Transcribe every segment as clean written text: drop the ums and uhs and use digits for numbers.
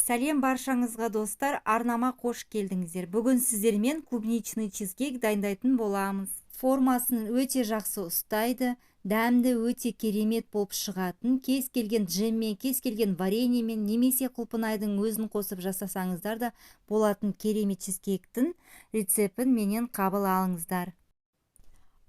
Сәлем баршаңызға, достар! Арнама қош келдіңіздер. Бүгін сіздермен клубничный чизкейк дайындайтын боламыз. Формасын өте жақсы ұстайды, дәмді өте керемет болып шығатын, кез келген джеммен, кез келген вареньемен немесе құлпынайдың өзін қосып жасасаңыздар да болатын керемет чизкейктің рецептін менен қабыл алыңыздар.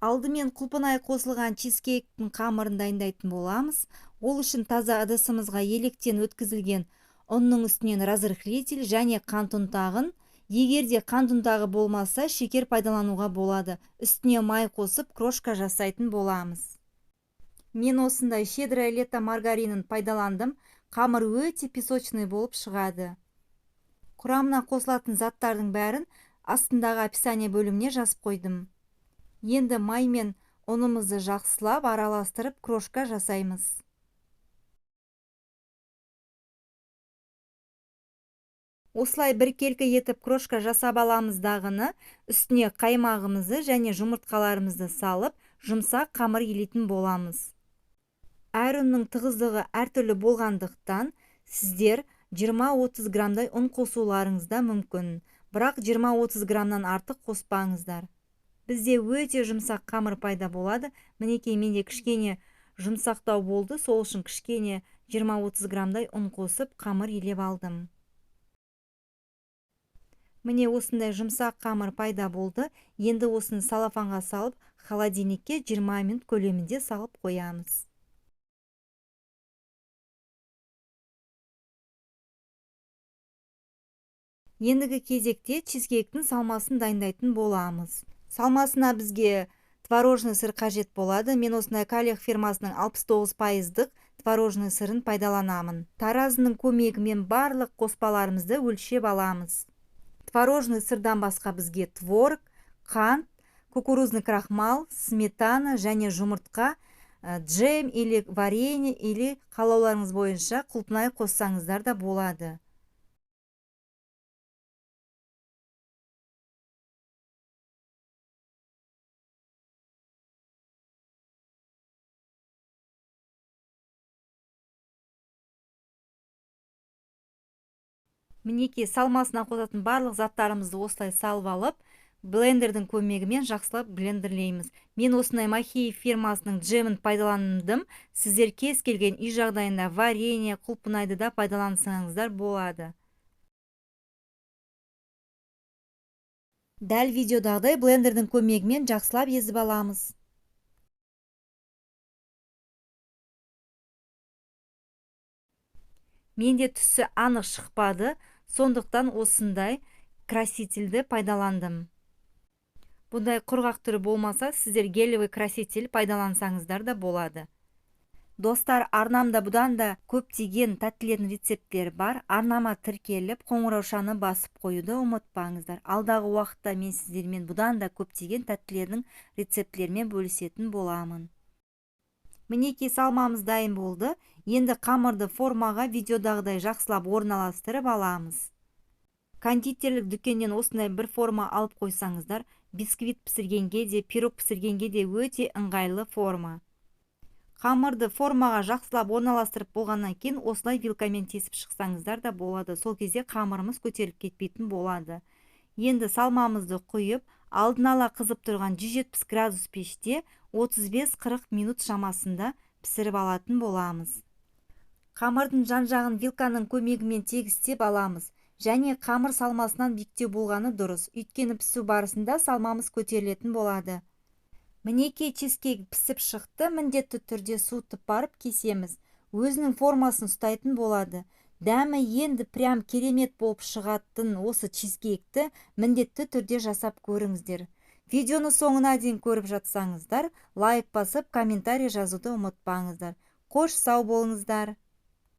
Алдымен құлпынай қосылған чизкейктің қамырын дайындайтын боламыз. Ол үшін таза ыдысымызға електен өткізілген ұнның үстінен разрыхлитель және қант ұнтағын, егер де қант ұнтағы болмаса, шекер пайдалануға болады. Үстіне май қосып, крошка жасайтын боламыз. Мен осындай «Щедрое лето» маргаринін пайдаландым. Қамыр өте песочный болып шығады. Құрамына қосылатын заттардың бәрін астындағы описание бөліміне жазып қойдым. Енді май мен ұнымызды жақсылап араластырып, крошка жасаймыз. Осылай біркелкі етіп крошка жасап аламыз дағыны, үстіне қаймағымызды және жұмыртқаларымызды салып, жұмсақ қамыр илейтін боламыз. Әр ұнның тығыздығы әртүрлі болғандықтан, сіздер 20-30 граммдай ұн қосуларыңыз да мүмкін, бірақ 20-30 граммнан артық қоспаңыздар. Бізде өте жұмсақ қамыр пайда болады. Мінекей, менде кішкене жұмсақтау болды, сол үшін кішкене 20-30 граммдай ұн қосып, қамыр илеп алдым. Міне, осындай жұмсақ қамыр пайда болды. Енді осыны салафанға салып, холодильникке 20 минут көлемінде салып қоямыз. Ендігі кезекте чизкейктің салмасын дайындайтын боламыз. Салмасына бізге творожный сыр қажет болады. Мен осындай «Калех» фирмасының 69 пайыздық творожный сырын пайдаланамын. Таразының көмегімен барлық қоспаларымызды өлшеп аламыз. Творожный сырдан басқа бізге творог, қант, кукурузный крахмал, сметана және жұмыртқа, джем или варенье, или қалауларыңыз бойынша құлпынай қоссаңыздар да болады. Мінекей, салмасына қосатын барлық заттарымызды осылай салып алып, блендердің көмегімен жақсылап блендерлейміз. Мен осындай «Махеев» фирмасының джемін пайдаландым. Сіздер кез келген үй жағдайында варенье, құлпынайды да пайдалансаңыздар болады. Дәл видеодағыдай блендердің көмегімен жақсылап езіп аламыз. Менде түсі анық шықпады, сондықтан осындай красительді пайдаландым. Бұндай құрғақ түрі болмаса, сіздер гелевый краситель пайдалансаңыздар да болады. Достар, арнамда бұдан да көптеген тәттілердің рецепттері бар. Арнама тіркеліп, қоңыраушаны басып қоюды ұмытпаңыздар. Алдағы уақытта мен сіздермен бұдан да көптеген тәттілердің рецептілерімен бөлісетін боламын. Мінекей, салмамыз дайын болды. Енді қамырды формаға видеодағыдай жақсылап орналастырып аламыз. Кондитерлік дүкеннен осындай бір форма алып қойсаңыздар, бисквит пісіргенге де, пирог пісіргенге де өте ыңғайлы форма. Қамырды формаға жақсылап орналастырып болғаннан кейін, осылай вилкамен тесіп шықсаңыздар да болады. Сол кезде қамырымыз көтеріліп кетпейтін болады. Енді салмамызды құйып, алдын ала қызып тұрған 170 градус пеште 35-40 минут шамасында пісіріп алатын боламыз. Қамырдың жан жағын вилканың көмегімен тегістеп аламыз және қамыр салмасынан биіктеу болғаны дұрыс, өйткені пісу барысында салмамыз көтерілетін болады. Мінекей, чизкейк пісіп шықты. Міндетті түрде суытып барып кесеміз. Өзінің формасын ұстайтын болады. Дәмі енді прям керемет болып шығатын осы чизкейкті міндетті түрде жасап көріңіздер. Видеоны соңына дейін көріп жатсаңыздар, лайк басып, комментарий жазуды ұмытпаңыздар. Қош, сау болыңыздар!